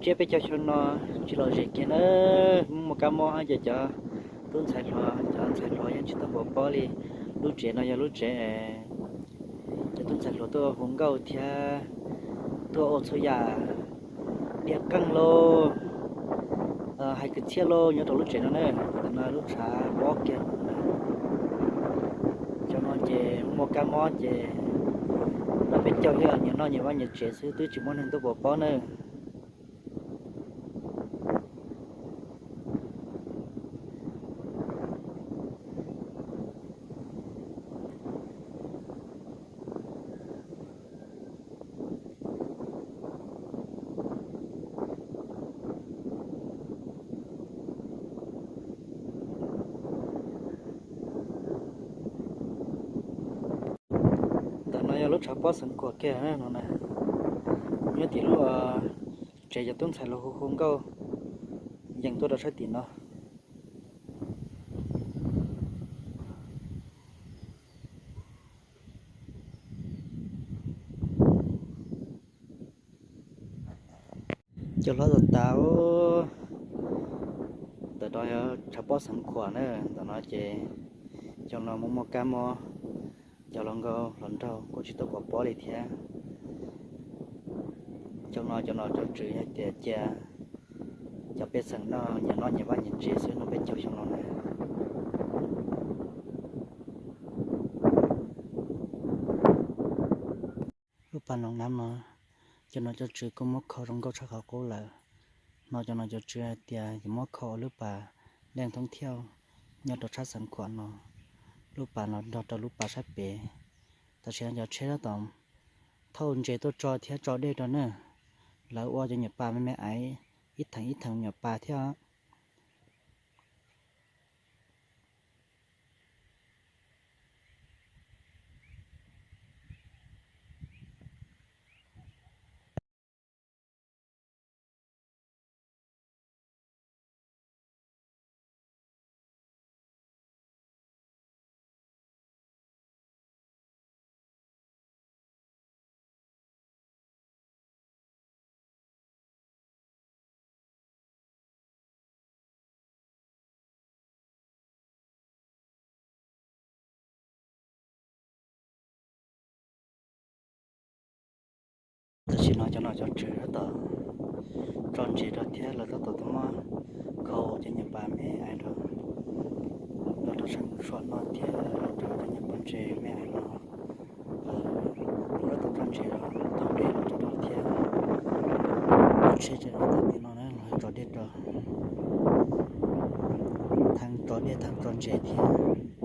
Tsiab peb caug xyoo no tsis los zem kiag na, muaj kab mob ces cov tub ntxhais hluas, cov ntxhais hluas yeej tsis tau npam pob li. Lub tsev no yog lub tsev cov tub ntxhais hluas tuaj hu nkauj thiab tuaj ua txhua yam diaj qeej lauj, hais kwv txhiaj lauj nyob rau lub tsev no na. Ntawm no lub tshav pob kiag no na. Cov no ces muaj kab mob ces noj peb caug xwb, nyias noj nyias vaj nyias tsev xwb twb tsis muaj neeg tuaj npam pob na. Ntawm no yog lub tshav pob xeev khuam kiag no na. Nyob tim lub tsev cov tub ntxhais los hu hu nkauj yees tuaj rau sab tim no. Cov hlob tas tas, ntawm no yog tshav pob xeev khuam na, ntawm no ces cov no muaj muaj kab mob, cov hluas nkauj hluas nraug kuj tsis tau npam pob li thiab. Cov no cov nom cov tswv hais tias cia cov pej xeem no nyias noj nyias vaj nyias tsev xwb noj peb caug xyoo no na. Lub pas noom nab no, cov nom cov tswv kuj muab kho zoo nkauj tshaj qhov qub lawm. No cov nom cov tswv hais tias yuav muab kho ua lub pas leej thoob thiauj nyob rau tshab xeev khuam no. Lub pas no nrog rau lub pas sab pem. Tam sim no cov tsheb tab tom thauj ntses tuaj tso thiab tso dej rau na. Lawv ua cov nyuam pas me me aiv, ib theem ib theem nyuam pas thiab. Tam sim no cov nom cov tswv tab tom tso ntses rau thiab lawv tab tom tuaj muab kho ua cov nyuam pas me aiv rau, los rau sab suav no thiab los rau cov nyuam pas ntses me aiv no. Lawv kuj tab tom tso ntses los thauj dej los rau thiab. Tsheb tseem los txog tim no na, los tso dej rau, thaij tso dej thaij tso ntses thiab.